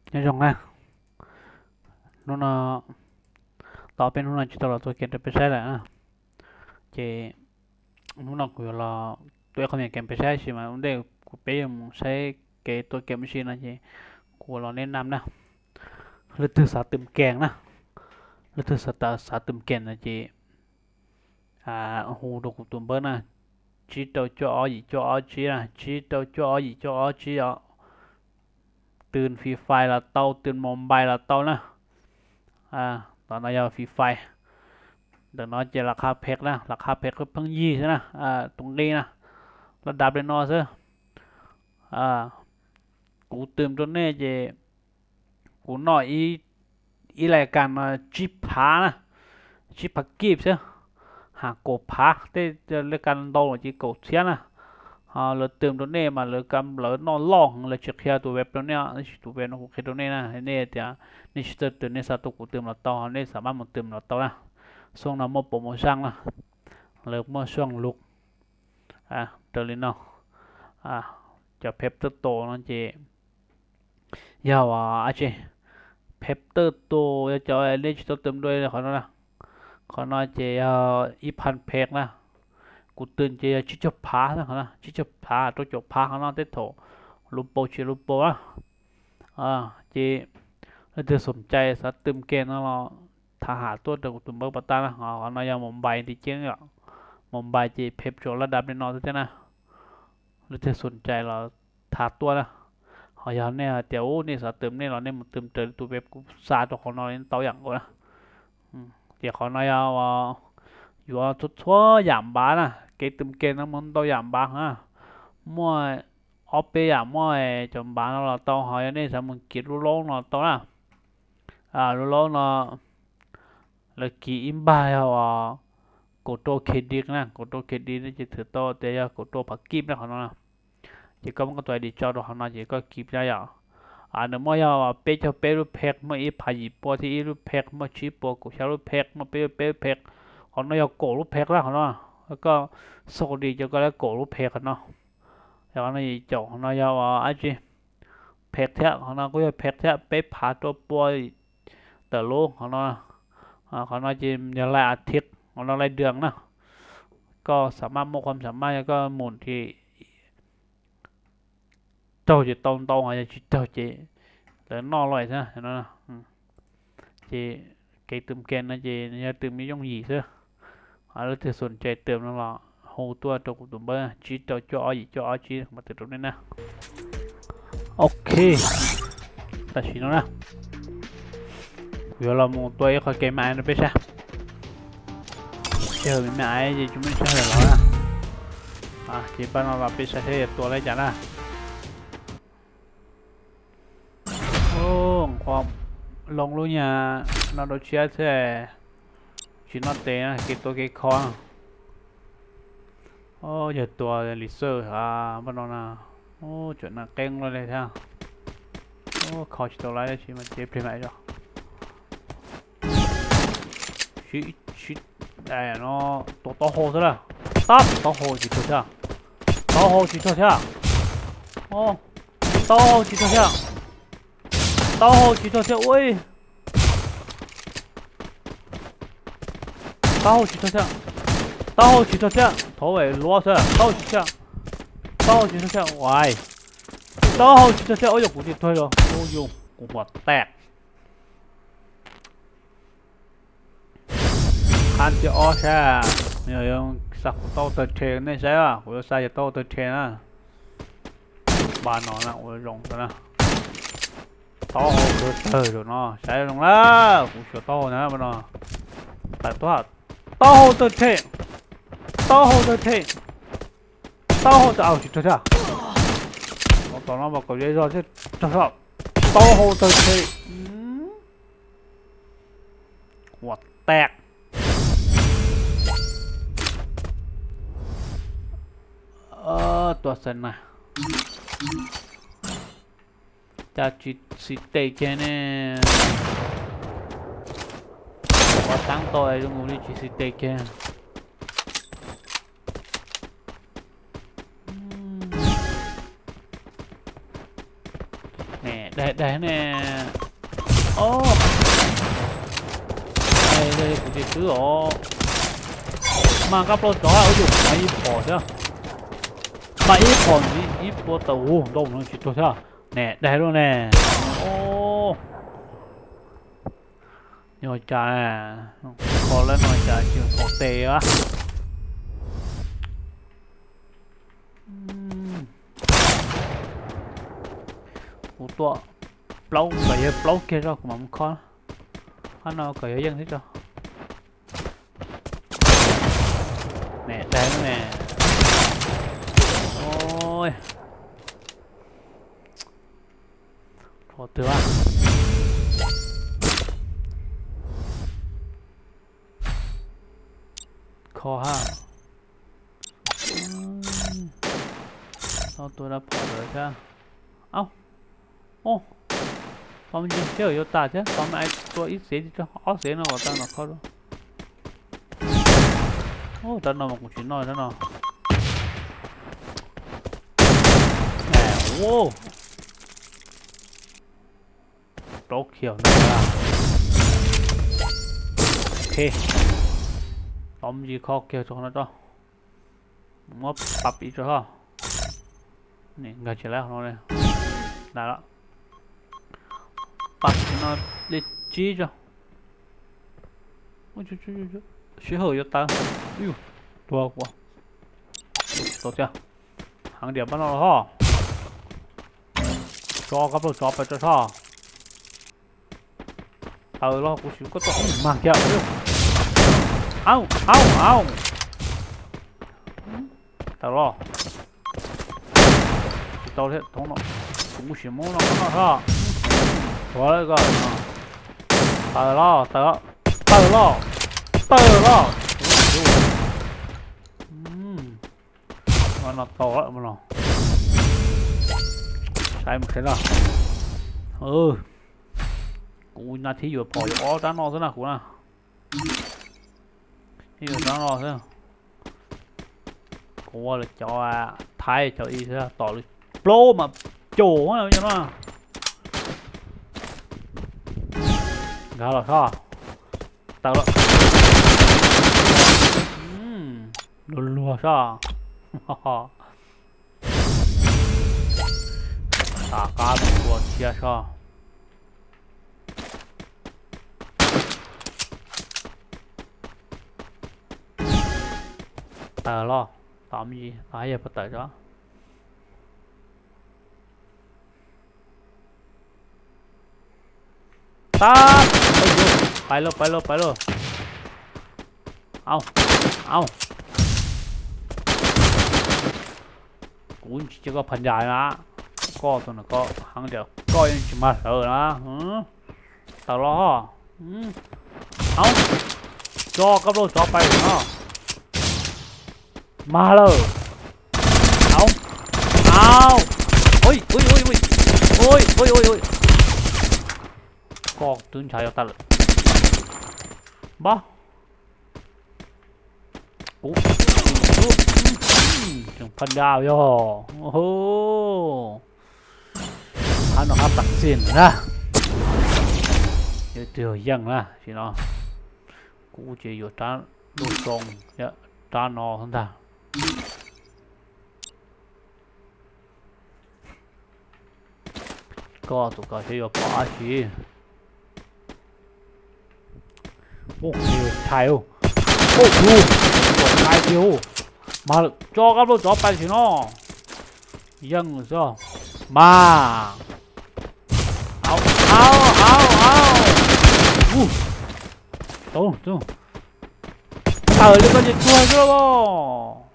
Nyob zoo na, hnub no tau peb hnub no tsis tau los tua kev rau peb saib lawm na, ces hnub no kuv yuav los tua ib qho me nyuam kev peb saib, tab sis mas ua ntej kuv peb yuav mus saib kev tua kev mus si no ces kuv los nej nam na, leej twg xav twm kev na, leej twg xav twm kev no ces hu rau kuv tus npawb na, tsib rau cuaj ob yim cuaj ob tsib na, tsib rau cuaj ob yim cuaj ob tsib os. Twm Free Fire los tau, twm Mobile los tau na. Ntawm no yog Free Fire, ntawm no ces las qha phev na, las qha phev pheej yig xwb na, tus nqi na, laj dab li no xwb. Kuv twm rau nej ces kuv noj ib laj kas no tsib phav na, tsib phav kib xwb, hab kaum phav, tej laj kas ntau los ces kaum txhiab na. Ho lawv twm rau nej mas lawv kam lawv noj loj heev, lawv tsis qhia tus web rau nej, tab sis tus web no kuv qhia rau nej na, nej tias nej tsis txawj twm nej xav tua kuv twm los tau, nej xav maj mus twm los tau na. Xyoo no muaj promotion na, lawv muaj xyoo lus raws li no, cov phev tawj tus no ces yog dab tsi, phev tawj tus yog cov nej tsis tau twm dua qhov no na. Qhov no ces yog ib phav phev na, kuv twm ces yog tsib caug phav, tsib caug phav rau caum phav qhov no tej thaum lub paus tsis lub paus na. Ces leej twg xoom cai xav twm kev no los tham ham tuaj rau kuv tus npawb pas tas na. Qhov no yog Mobile ntiv ceeb yom, Mobile ces phev tsuas laj dab li no xwb thiab na. Leej twg xoom cai los tham tuaj na. Ho yog nej hais tias ub nej xav twm nej los nej mus twm raws li tus web kuv xa rau qhov no li tau yam nkaus na. Ces qhov no yog yuav txhua txhua yam npav na, kev twm kev no muaj ntau yam npav na. Muaj ob peb yam, muaj cov npav no los tau, ho yog nej xav mus kiv lub laub no tau na. Lub laub no lawv kiv ib npag yog kaum rau K D na, kaum rau K D no ces thwm tau tias yog kaum rau phav kib na qhov no. Ces koj muab koj tus I D tso rau qhov no ces koj kiv na yom. Nws muaj yog peb caug peb lub phev, muaj ib phav yim pua thiab ib lub phev, muaj tsib puas kaum xya lub phev, muaj peb caug peb lub phev. Qhov no yog kaum lub phev na qhov no. Koj xauj di cov koj lab kaum lub phev qhov no. Yog qhov no yim caum, qhov no yog dab tsi, phev thiab, qhov no kuj yog phev thiab, peb phav rau pua tawm lub qhov no. Qhov no ces yog laj a thiv, qhov no laj dwm na. Koj xam maj muaj qhuam xam maj yog koj mus ces raug ces tau ntau, ho yog tsis raug ces lawv noj lawm xwb no. Ces kev twm kev no ces yog twm me yooj yim xwb. Leej twg xoom cai twm no los hu tuaj rau kuv tus npawb tsib rau cuaj ob yim cuaj ob tsib mas twm rau nej na. Ok, tam sim no na, kuv yuav los mus tua ib qho kev me aiv rau peb saib. Sij hawm me me aiv ces tsis muaj sij hawm los na. Ces pab no los peb saib seb yuav tua li cas na. Qhov loo lub nyag no rau tshiab thiab, tsis noj tes na, kev tua kev kho. Yog tua lis xawj ha, pab no na, tseem na qeeb loj li thiab. Kho tsis tau lawm tab sis mas cev plig mam zog. Sib, sib, no, tua taub hau xwb lawm. Tab, taub hau tsis raug thiab. Taub hau tsis raug thiab. Taub hau tsis raug thiab. Taub hau tsis raug thiab ua. Taub hau tsis raug thiab. Taub hau tsis raug thiab, thaum luav xwb, taub hau tsis thiab. Taub hau tsis raug thiab ua. Taub hau tsis raug thiab, ua yog kuv tsis tuag los ua yus kuv huam tas. Qhab thib ob saib, yog xa kuv taub hau tawg rhe nej saib, kuv yuav xa yog taub hau tawg rhe na. Npaj no na ua zoo na. Taub hau tawg tawg zaum no saib zoo na, kuv xyuas taub hau na no. Tawm tuaj, taub hau tawg rhe, taub hau tawg rhe, taub hau tawg, tsis raug thiab. Tom no mas kaum zej zog thiab raug thiab. Taub hau tawg rhe. Huam tas. Tua xav na. Cas tsis xis tes kiag ne. Ua taab tau zoo nkaus li tsis xis tes kiag. Daig daig ne. Os, daig daig kuv ces xwb os. Mas kab plaub tsov ua yus mas ib phom thiab. Mas ib phom ntxiv ib puas tawm hu ntau no tsis tuag thiab. Ne daig luaj ne. Os, nyob cas kho lawm no cas tsis pom tes a. Kuv tua plaub kom yog plaub kiag tso kuv mam mus kho. Qhov no kom yog yeej thiab tso. Ne daig ne. Oj, rho twg a. Kho ha. Tau tua dab phom lawm thiab. Au, oj, tau me ntsis sij hawm yuav tas thiab, tau me ais tua ib xev tso, ob xev no kom tau no kho dua. Oj, rab no mas kuv tsis noj rab no. Ua, plaub kiag ntag. Ok, tau me ntsis kho kiag tso no tso. Muab pab pis tso ho. Nkag tsis lawm no li. Dai lawm. Pab pis no li tsib tso. Sij hawm yuav tawv. Tuag kuv. Tau tiag. Heev diam pab no los ho. Tso kab plaub tsov pais tso ho. Taws los kuv sim koj tuaj mag kiag. Au au au. Taws los. Tsis tau thiab, thoob no kuv mus sim moob no no soj. Tuag lawm koj. Taws los, taws los, taws los, taws los. No tau lawm no. Saib mus saib no. Kuv na thiab yuav phom yuav ob rab no xwb na kuv na. Thiab yuav rab no xwb. Kuv ua lawv cov Thaib cov ib xwb tom lawv plaub mas caum no. Nkag los soj. Taws los. Luag luag soj. Tom qab mus ua tsiab soj. Taws los, tom me ntsis, tom hais yog puas tawm tso. Tab, pais lauj, pais lauj, pais lauj. Au, au. Kuv tsis cia koj phas nras na. Koj tus no koj heev tias koj yeej tsis mag hlawv na. Taws los. Au, tso kab plaub tsov pais no. Mag lawm. Au, au. Ui, ui, ui, ui. Ui, ui, ui, ui. Koj twb ntshav yuav tag lawm. Npab. Kuv, kuv, tseem phaj nra yog. Hab no hab tam xij na. Yog tus yog yeej na, sim no kuv ces yuav rab ntuj zoo, rab no xwb ntag. Koj tus koj seb yuav pom dab tsi. Ua chais, ua chais tiag. Mas tso kab plaub tsov pais sim no. Yeej xwb. Mas. Au, au, au, au. Tau, tau. Tawm li koj ces tuag xwb lauj.